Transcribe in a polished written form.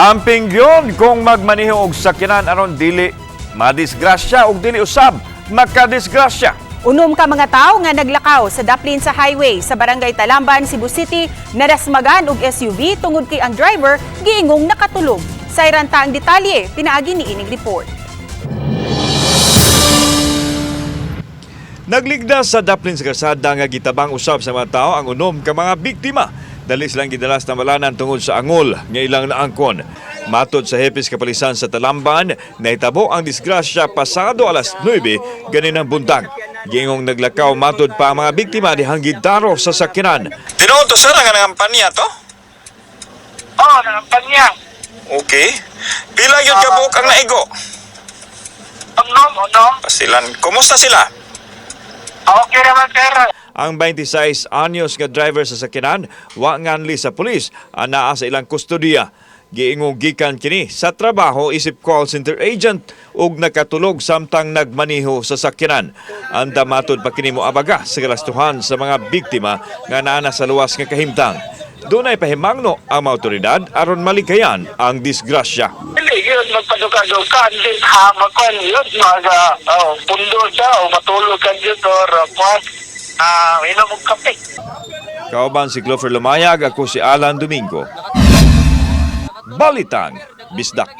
Amping gyud kung magmaneho og sakyanan aron dili madisgrasya ug dili usab makadisgrasya. 6 ka mga tawo nga naglakaw sa daplin sa highway sa Barangay Talamban, Cebu City, narasmagan og SUV tungod kay ang driver giingong nakatulog. Sayran ta ang detalye, pinaagi ni ining report. Nagligda sa daplin sa kalsada nga gitabang usab sa mga tao ang 6 ka mga biktima. Dali silang gidalas na malanan tungod sa angol nga ilang naangkon. Matod sa hepe sa kapolisan sa Talamban, nahitabo ang disgrasya pasado alas 9 ganinang buntag. Giingong naglakaw matod pa ang mga biktima dihang gidaro sa sakyanan. Tinuod to, sir, ang nangampanya to? Oo, nangampanya. Okay. Pila yun kabuok ang naigo? 6, 6. Pasilan, kumusta sila? Okay naman, sir. Ang 26 anyos nga driver sa sakyanan wa nganli sa pulis anaa sa ilang kustodiya. Giingong gikan kini sa trabaho isip call center agent ug nakatulog samtang nagmaniho sa sakyanan. Anda matod pa kini moabaga sa kalastuhan sa mga biktima nga naa na sa luwas nga kahimtang. Dunay pahimangno ang mga otoridad aron malikayan ang disgrasya. Dili, yun, magpaduka-duka. Hindi, ha, magkuhan yun, mag, oh, pundo siya, o matulog ka dyan, or, kuhan, inom og kape. Kauban si Clover Lumayag, ako si Alan Domingo. Balitang Bisdak.